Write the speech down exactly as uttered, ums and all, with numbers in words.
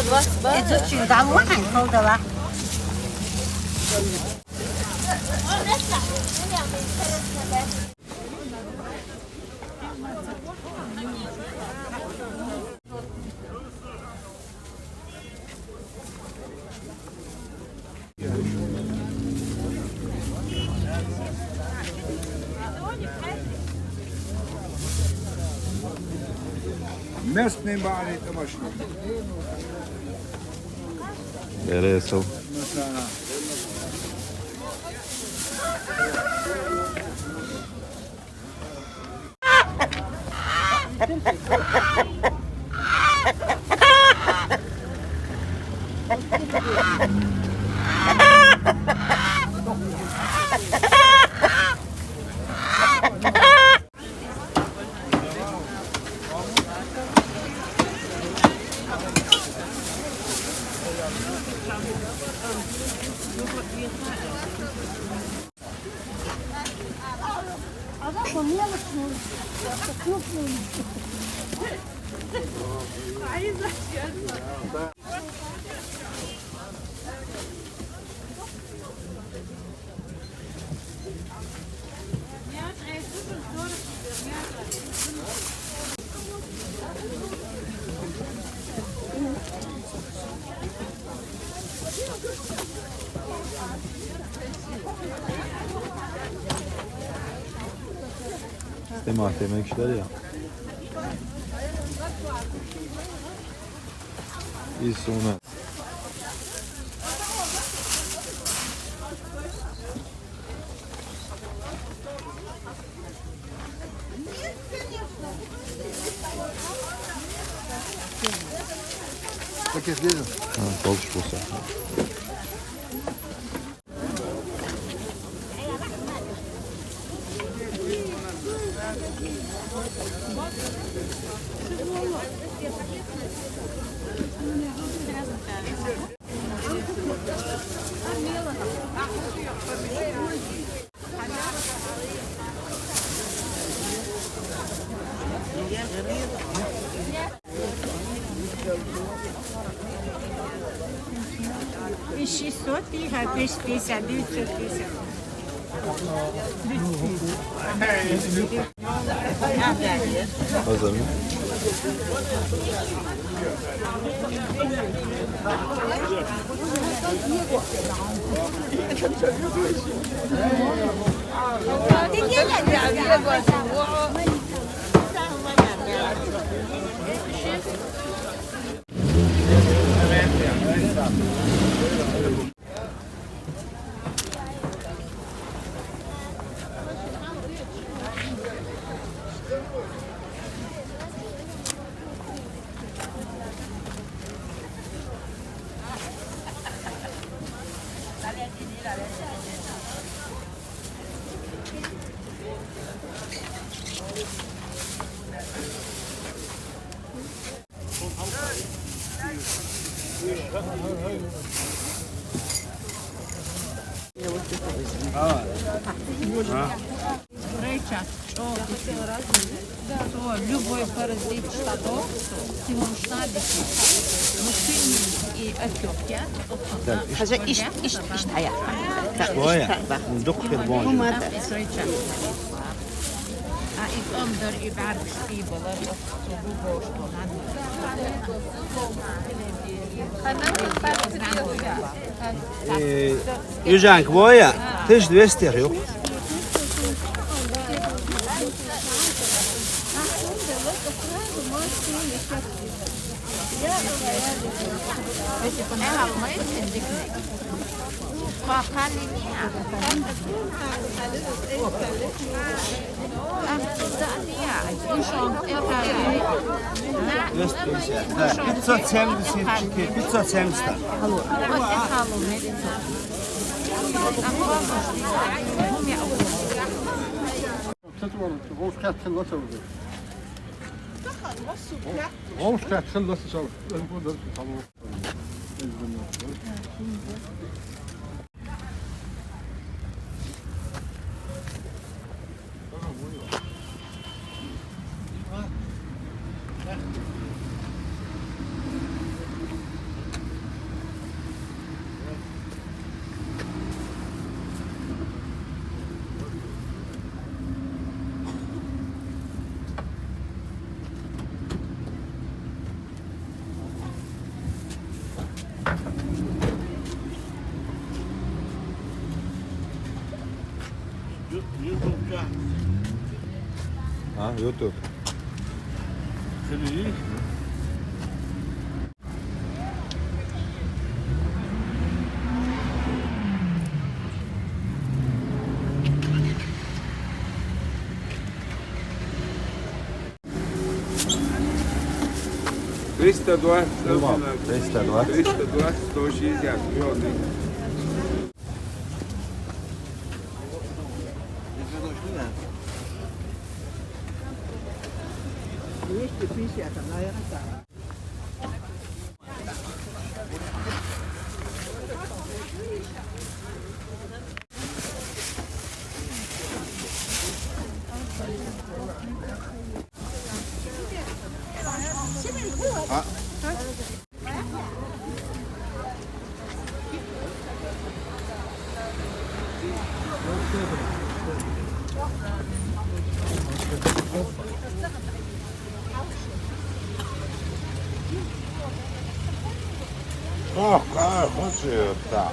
Изучи, далуун хьайн, хала дала. Местный бари тамашни. Бересов. Sitema, sitema kişiler ya. İyi sonra. Paket verin. Ha, balık olsa. Шестьсот, пятьсот, девятьсот пятьдесят. Hazır mı? Рычаг, чё? Всё, любой паразит штанов, ему нужна бикини. Мужчине и отёк, я? Так, хозя ишт, ишт, ишт, а я. Так, ишт, да. Доктор Бонжур. Рычаг. А из омдар и барбиш и балар. Э, южанка воя, тысяча двести рюк. Двести пятьдесят. Да, пятьсот семьдесят четыре, пятьсот семьдесят. Алло. Алло. YouTube. Salut. Триста два. Триста два. Триста два, сто шестьдесят. Ёлки. Двести пятьдесят, она это. Ох, как хочется.